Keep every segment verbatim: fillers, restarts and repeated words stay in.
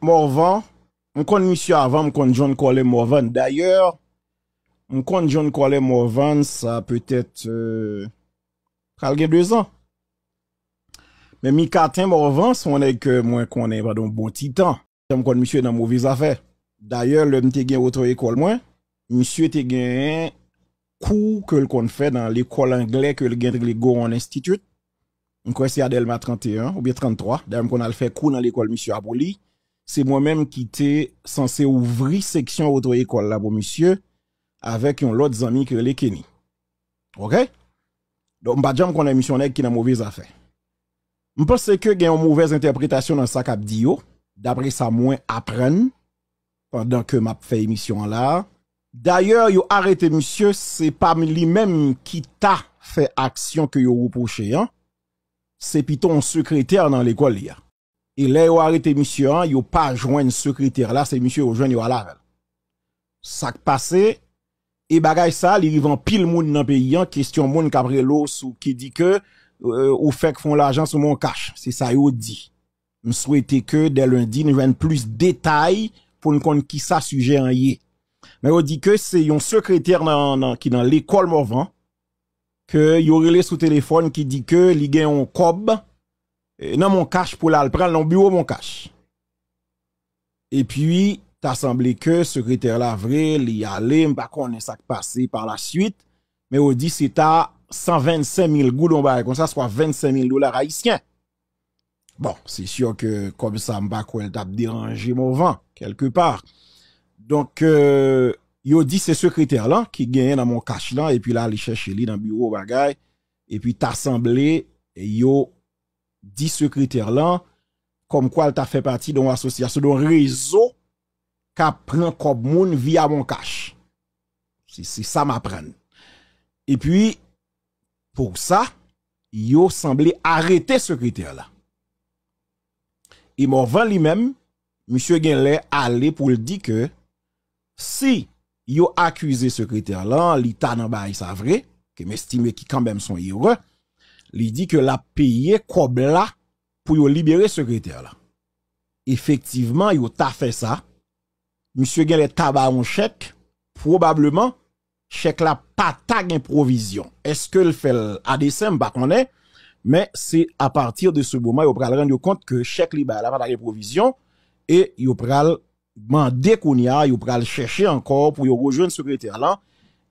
Morvan, m konn misye avan, m konn John Colin Morvan. Dayè, m konn John Colin Morvan, sa petèt, euh, pral gen dezan. Men Micatin Morvan, se yon nèg ke mwen konnen pandan yon bon ti tan. Jan m konn misye nan move zafè. Dayè, lè m te gen oto ekòl mwen, misye te gen kou ke l konn fè nan lekòl anglè ke l gen rele Gowan Institute. M kwè se a Dèlma trannteyen oubyen tranntwa. Dayè, m konn al fè kou nan lekòl misye a pou li. Se mwen menm ki te sanse ouvri seksyon oto ekòl la pou misye avèk yon lòt zanmi ki rele Kenny. Oke? Donk, m pa t janm konnen misye yon nèg ki nan move zafè. M panse ke gen yon movèz entèpretasyon nan sa k ap di yo, dapre sa mwen aprann pandan ke m ap fè emisyon an la a. Dayè, yo arete misye, se pa li menm ki ta fè aksyon ke yo repwoche an, se pito yon sekretè nan lekòl li a. E lè yo arete misye an, yo pa jwenn sekretè la, se misye yo jwenn, yo al avè l. Sa k pase, e bagay sa, li rive anpil moun nan peyi an, kesyon moun k ap rele w sou ki di ke, euh, ou fèk fè yon lajan sou Moncash. Se sa yo di. M swete ke dè lendi, nou jwenn plis detay pou n konn kisa sijè an ye. Men yo di ke se yon sekretè nan, nan, ki nan lekòl Morvan, ke yo rele sou telefòn ki di ke li gen yon kòb, eh, nan Moncash pou l al pran l nan biwo Moncash. Epi, ta sanble ke sekretè la vre, li ale, m pa konnen sa k pase pa la swit, men yo di se ta san vennsenk mil goud, yon bagay konsa, swa vennsenk mil dola ayisyen. Bon, se si ke kòb sa, m pa kwè l t ap deranje Morvan, kèlkepa. Donk, euh, yo di se sekretè lan ki genyen nan Moncash lan, epi l ale chèche li nan biwo bagay, epi ta sanble yo di sekretè lan, kòmkwa l ta fè pati de yon asosyasyon, de yon rezo k ap pran kòb moun via Moncash. Se, se sa m aprann. Epi, pou sa, yo sanble arete sekretè la. E Morvan li menm, misye genlè ale pou l di ke si yo akize sekretè lan, li ta nan bagay sa vre, ke m estime ki kanmenm se yon erè, li di ke l ap peye kòb la pou yo libere sekretè la. Efektivman, yo ta fè sa. Misye genlè ta ba yon chèk, pwobableman, chèk la pa ta gen pwovizyon. Èske l fè l a desen, m pa konnen, men se apati de se moman yo pral rann yo kont ke chèk li bay la pa ta gen pwovizyon, e yo pral mande kounye a, yo pral chèche ankò pou yo rejwenn sekretè lan,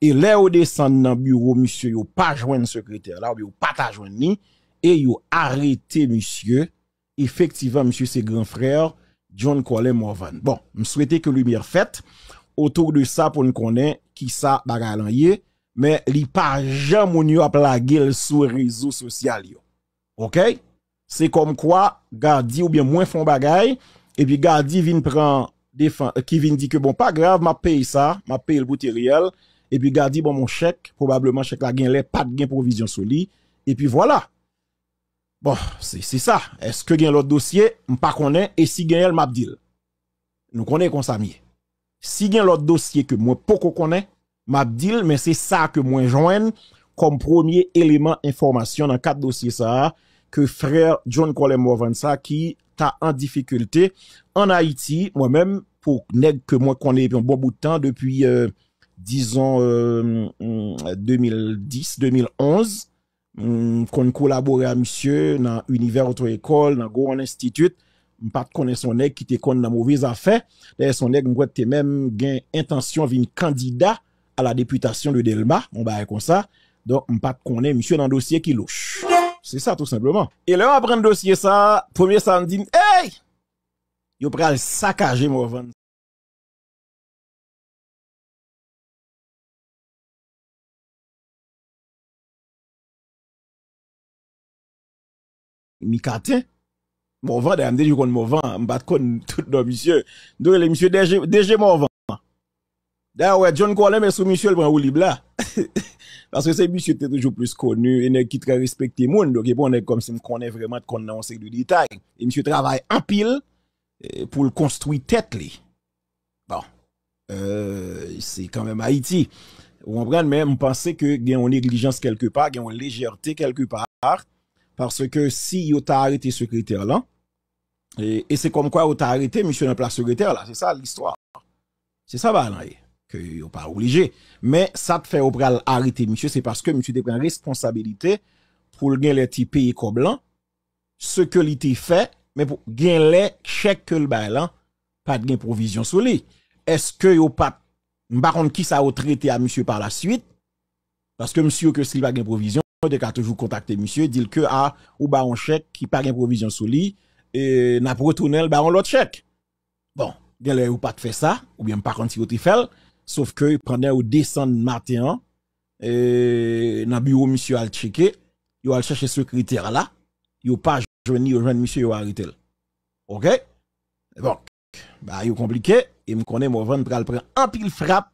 e lè yo desann nan biwo misye, yo pa jwenn sekretè la, oubyen yo pa ta jwenn li, e yo arete misye. Efektivman, misye se gran frè John Colin Morvan. Bon, m swete ke limyè fèt otou de sa pou n konnen kisa bagay lan ye, men li pa jan moun yo ap lage l sou rezo sosyal yo. Oke? Se kòmkwa Gady oubyen mwen fè yon bagay, epi Gady vin pran defan, ki vin di ke bon, pa grav, m ap peye sa, m ap peye l pou Teriel, epi Gady ban m yon chèk, pwobableman chèk la genlè pa t gen pwovizyon sou li, epi vwala. Bon, se, se sa. Èske gen lòt dosye? M pa konnen. E si genyen l, m ap di l. Nou konnen konsa m ye. Si gen lòt dosye ke mwen poko konnen, m ap di l, men se sa ke mwen jwenn kòm premye eleman enfòmasyon nan kad dosye sa a, ke frè John Colin Morvan sa ki ta an difikilte ann Ayiti, mwen menm, pou nèg ke mwen konnen epi yon bon bout tan, depi, euh, dizon, euh, mm, de mil dis, de mil onz, m konn kolabore a misye nan Univers Auto École, nan Gowan Institute. M pa t konnen se yon nèg ki te konn nan move zafè. Dayè, se yon nèg m kwè te menm gen entansyon vin kandida a la députation de Dèlma, yon bagay konsa. Donk, m pa t konnen misye nan dosye ki louch. Se sa, tou senpleman. E lè m aprann dosye sa, premye sa m di m, ey! Yo pral sakaje Morvan. Micatin. Morvan, dayè, m te toujou konn Morvan, m pa t konn tout non misye. M te rele misye D G, D G Morvan. Dayè, wè, John Colin, men sou misye, l pran woulib la. Paske se misye ki te toujou plis koni, e nèg ki trè respekte moun, donk, e pa yon nèg kòmsi m konnen vrèman, t konn nan yon seri de detay. E misye travay anpil, eh, pou l konstwi tèt li. Bon, euh, se kanmenm Ayiti. Ou konprann, men m panse ke gen yon neglijans kèlkepa, gen yon lejète kèlkepa, paske si yo ta arete sekretè lan, E, e se kòmkwa yo ta arete misye nan plas sekretè la. Se sa listwa. Se sa bagay lan ye. Ke yo pa oblije. Men sa t fè yo pral arete misye, se paske misye te pran responsabilite pou l genlè te peye kòb lan, se ke li te fè, men pou genlè chèk ke l bay lan, pa t gen pwovizyon sou li. Èske yo pa t, m pa konn kisa yo trete a misye pa la swit, paske m si ke si l pa gen pwovizyon, yo te ka toujou kontakte misye, di l ke, a, ou ba yon chèk ki pa gen pwovizyon sou li, e n ap retounen l ba yon lòt chèk. Bon, genlè yo pa t fè sa, oubyen m pa konn si yo te fè l, sof ke pandan yo desann maten an, e, nan biwo misye al tcheke, yo al chèche sekretè la, yo pa jwenn li, yo jwenn misye, yo arete l. Oke? Bon, bagay yo konplike, e m konnen Morvan pral pran anpil frap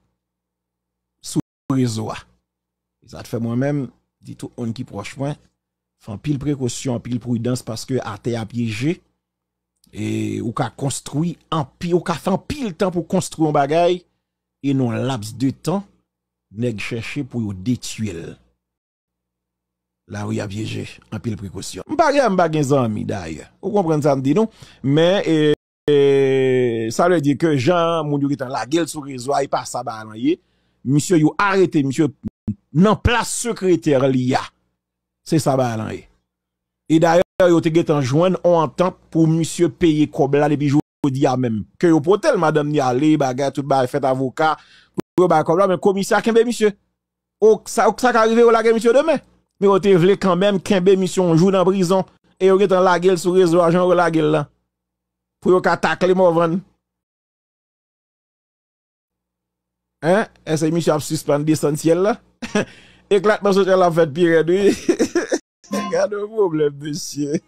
sou rezo a. E sa t fè mwen menm, di tout moun ki pwòch mwen, fè anpil prekosyon, anpil pridans, paske atè a pyeje, e ou ka konstwi anpil, ou ka fè anpil tan pou konstwi yon bagay, e nan laps de tan, nèg chèche pou yo detwi l. Lari a pyeje, anpil prekosyon. M pa gen, m pa gen zanmi, dayè. Ou konprann sa m di nou? Men, e, e, sa vle di ke jan moun yo gentan lage l sou rezo a, e pa sa bagay lan ye. Misye, yo arete misye nan plas sekretè li a. Se sa bagay lan ye. E dayè, yo te gentan jwenn yon antant pou misye peye kòb la depi jodi a menm. Ke yo pote l, madanm ni ale, bagay, tout bagay fèt, avoka, pou yo bay kòb la, men komisè a kenbe misye. O, sa, sa ka rive, yo lage misye demen. Men yo te vle kanmenm kenbe misye yon jou nan prizon. E yo gentan lage l sou rezo a, jan yo lage l lan. Pou yo ka takle Morvan. Hein? Èske misye ap sispann desann syèl la? Eklatman sosyal la ap fèt pi rèd, wi. Gade yon pwoblèm, mesye.